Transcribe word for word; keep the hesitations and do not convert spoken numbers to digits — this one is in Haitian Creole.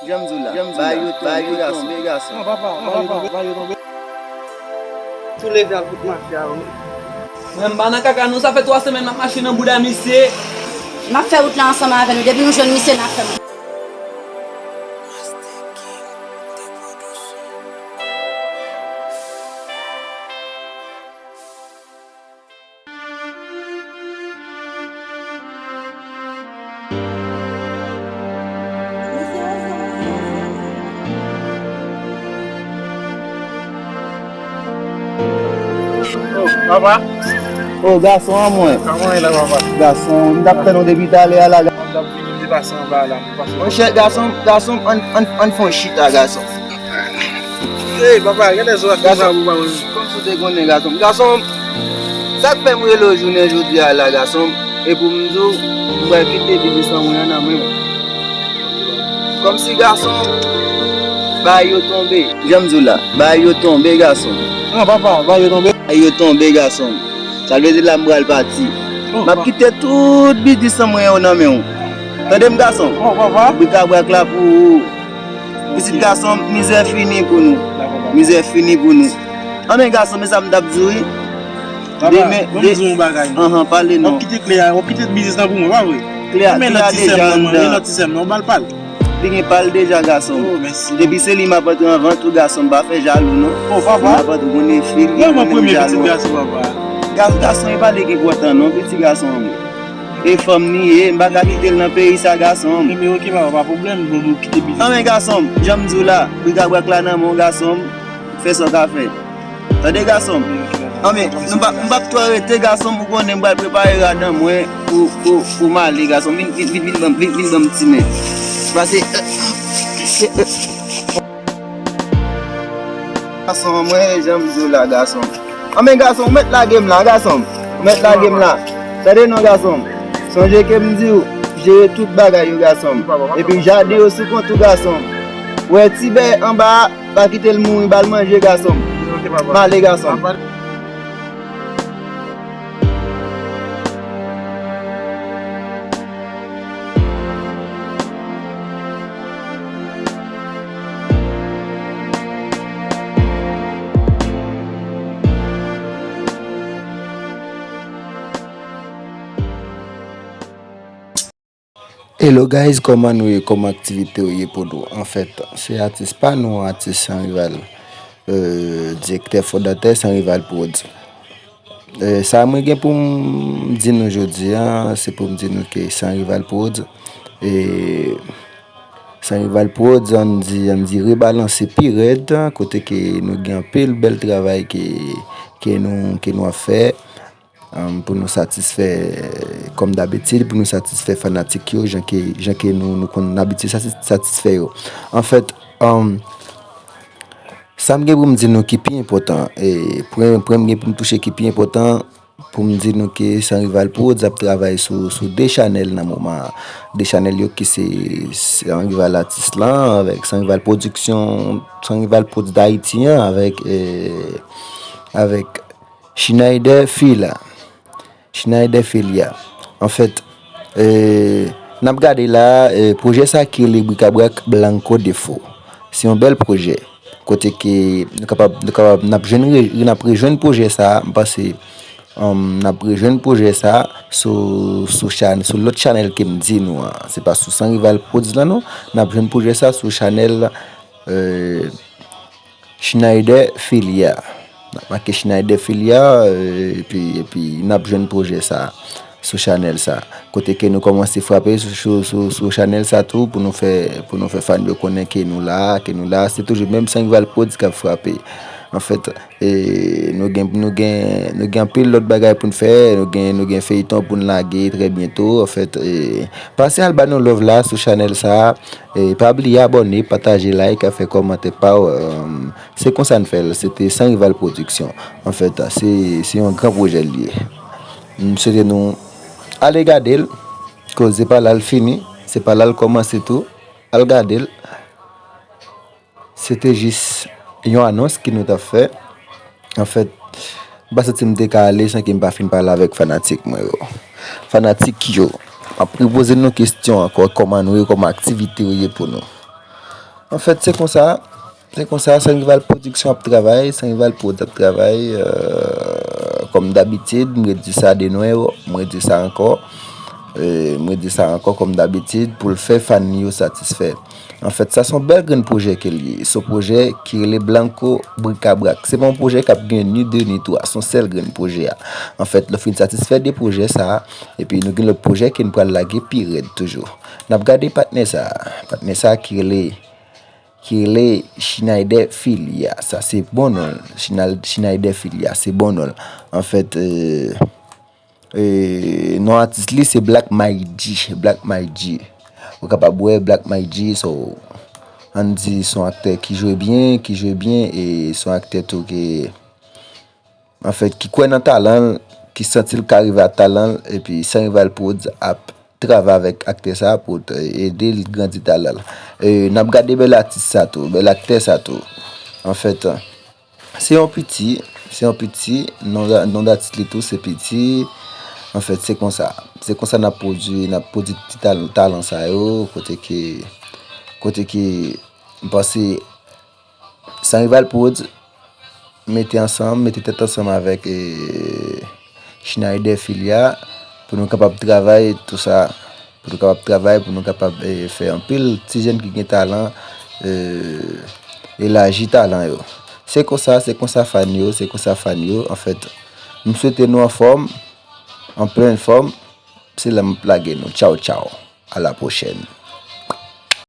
Jan m di w la, bay yo tonbe, gason. Non, papa, bay yo tonbe, bay yo tonbe. Tou leve al kot mafya yo. Mwen m pa nan kaka non, sa fè twa semèn m ap mache nan bouda misye. M ap fè wout la ansanm avè nou. Depi nou jwenn misye, n ap fè moun. Papa. O gason an mwen. Kòman e la papa? Gason, m t ap tann ou depi talè a la. M t ap vini, m te pase anba la. Monchè, gason, gason, ann, ann, ann fè yon chita, gason. Ey, papa, gade sa w ap fè sa pou mwen. Kòmsi w te konnen, gason. Gason, sa k fè m rele w jounen jodi a la, gason, e pou m di w, m pral kite biznis lan mwen an nan men w. Kòmsi, gason, bay yo tonbe. Jan m di w la, bay yo tonbe, gason. Non, papa, bay yo tonbe. Bay yo tonbe, gason. Sa vle di la m pral pati. M ap kite tout biznis an mwen yo nan men w. Tande m, gason? Brikabrak la pou ou. Pitit gason m, mizè fini pou nou. Mizè fini pou nou. Anben, gason, men sa m t ap di w wi. Demen, de... Anhan, pale non. W ap kite kle a, w ap kite biznis lan pou mwen, pa vre? Kle a, kle a deja anndan. Li gen pa l deja, gason m. Depi se li m ap antre anvan tou, gason m, pa fè jalou non. M ap antre, konnen fi l gen moun jalou. Gason, gason, e pa li ki enpòtan non, pitit gason an. E fanm li ye, m pa ka kite l nan peyi sa, gason m. Ebyen, oke, papa, pa pwoblèm, nou, nou kite biznis. Anben, gason m, jan m di w la, brikabrak la nan men w, gason m, fè sa w ka fè. Tande, gason m. Anben, nou pa, m p ap twò rete, gason m, ou konnen m pral prepare rad an mwen pou, pou, pou m ale, gason m. Vin, vin, vin, vin ban m, vin, vin ban m ti men. Pase, gason an mwen, jan m di w la, gason m. Anben, gason, ou mèt lage m la, gason m. Ou mèt lage m la. Tande non, gason m. Sonje ke m di w, jere tout bagay yo, gason m. Epi jaden yo sou kont ou, gason m. Ou wè ti bèy anba a, pa kite l mouri, ba l manje, gason m. M ale, gason m. Hello guys, kòman nou ye? Kòman aktivite yo ye pou nou? Anfèt, se atis pa nou, atis San Rival, euh, direktè fondatè San Rival Prodz. Euh, sa mwen gen pou m di nou jodi a, se pou m di nou ke San Rival Prodz, e San Rival Prodz, ann di, ann di rebalanse pi rèd, kote ke nou gen anpil bèl travay ke, ke nou, ke nou ap fè. Pou nou satisfè, kòm dabitid, pou nou satisfè fanatik yo, jan ke, jan ke nou, nou konn abitye satisfè yo. Anfèt, sa m gen pou m di nou ki pi enpòtan, e pwen, pwen m gen pou m touche ki pi enpòtan, pou m di nou ke San Rival Prodz ap travay sou, sou de chanèl nan moman an. De chanèl yo ki se San Rival Atis lan, avèk San Rival Pwodiksyon, San Rival Prodz Dayiti an, avèk, e, avèk Schneider Fila. Schneider Filia. Anfèt, e, n ap gade la, e, pwojè sa ki rele Brikabrak Blanco Defo. Se yon bèl pwojè. Kote ke nou kapab, nou kapab, n ap jwenn, n ap rejwenn pwojè sa, m panse, n ap rejwenn pwojè sa sou, sou, sou lòt chanèl ke m di nou an. Se pa sou San Rival Prodz lan non. N ap jwenn pwojè sa sou chanèl, e, Schneider Filia. N ap make Schneider Filia, e, epi, epi n ap jwenn pwojè sa sou chanèl sa. Kote ke nou kòmanse frape sou, sou, sou, sou chanèl sa tou pou nou fè, pou nou fè fan yo konnen ke nou la, ke nou la. Se toujou menm San Rival Prodz k ap frape. Anfèt, e, nou gen, nou gen, nou gen anpil lòt bagay pou n fè. Nou gen, nou gen feyton pou n lage trè byento. Anfèt, e, pase al ba nou love la sou chanèl sa. E pa bliye abòne, pataje, like, fè kòmantè pa w. Se konsa n fè l. Se te San Rival Pwodiksyon. Anfèt, se, se yon gran pwojè l ye. M swete nou ale gade l. Koz se pa la l fini, se pa la l kòmanse tou. Al gade l. Se te jis yon anons ke nou t ap fè. Anfèt, m pa santi m te ka ale san ke m pa fin pale avèk fanatik mwen yo. Fanatik yo, m ap repoze nou kesyon ankò, kòman nou ye, kòman aktivite yo ye pou nou? Anfèt, se konsa, se konsa, San Rival Production ap travay, San Rival Prod ap travay, euh, kòm dabitid, m redi sa de nou, m redi sa ankò, euh, m redi sa ankò kòm dabitid, pou l fè fan yo satisfè. Anfèt, sa se yon bèl grenn pwojè ke l ye. Se yon pwojè ki rele Blanco Brikabrak. Se pa yon pwojè k ap gen ni de ni twa. Se yon sèl grenn pwojè a. Anfèt, lè w fin satisfè de pwojè sa a, epi nou gen lòt pwojè ke n pral lage pi rèd toujou. N ap gade patnè sa a. Patnè sa a ki rele, ki rele Schneider Filia. Sa se bon non l. Schnal-, Schneider Filia, se bon non l. Anfèt, euh, E, non atis li se Black May G, Black May G. Ou kapab wè Black May G, so, ann di se yon aktè ki jwe byen, ki jwe byen, e se yon aktè tou ki, anfèt, ki kwè nan talan l, ki santi l ka rive a talan l, epi San Rival Prod ap travay avèk aktè sa a pou t-, ede l grandi talan l. E, n ap gade bèl atis sa tou, bèl aktè sa tou. Anfèt, Se yon piti, se yon piti, non, non datis li tou se piti. Anfèt, se konsa. Se konsa n ap pwodui, n ap pwodui ti tal-, talan sa yo, kote ke, kote ke m panse San Rival Prod mete ansanm, mete tèt ansanm avèk, eh, Schneider Filia, pou nou kapab travay tou sa, pou nou kapab travay, pou nou kapab, eh, fè anpil ti jèn ki gen talan, eh, elaji talan yo. Se konsa, se konsa fan yo, se konsa fan yo. Anfèt, m swete nou anfòm, an plen fòm, se la m ap lage nou. Tchaw, tchaw. A la pwochèn.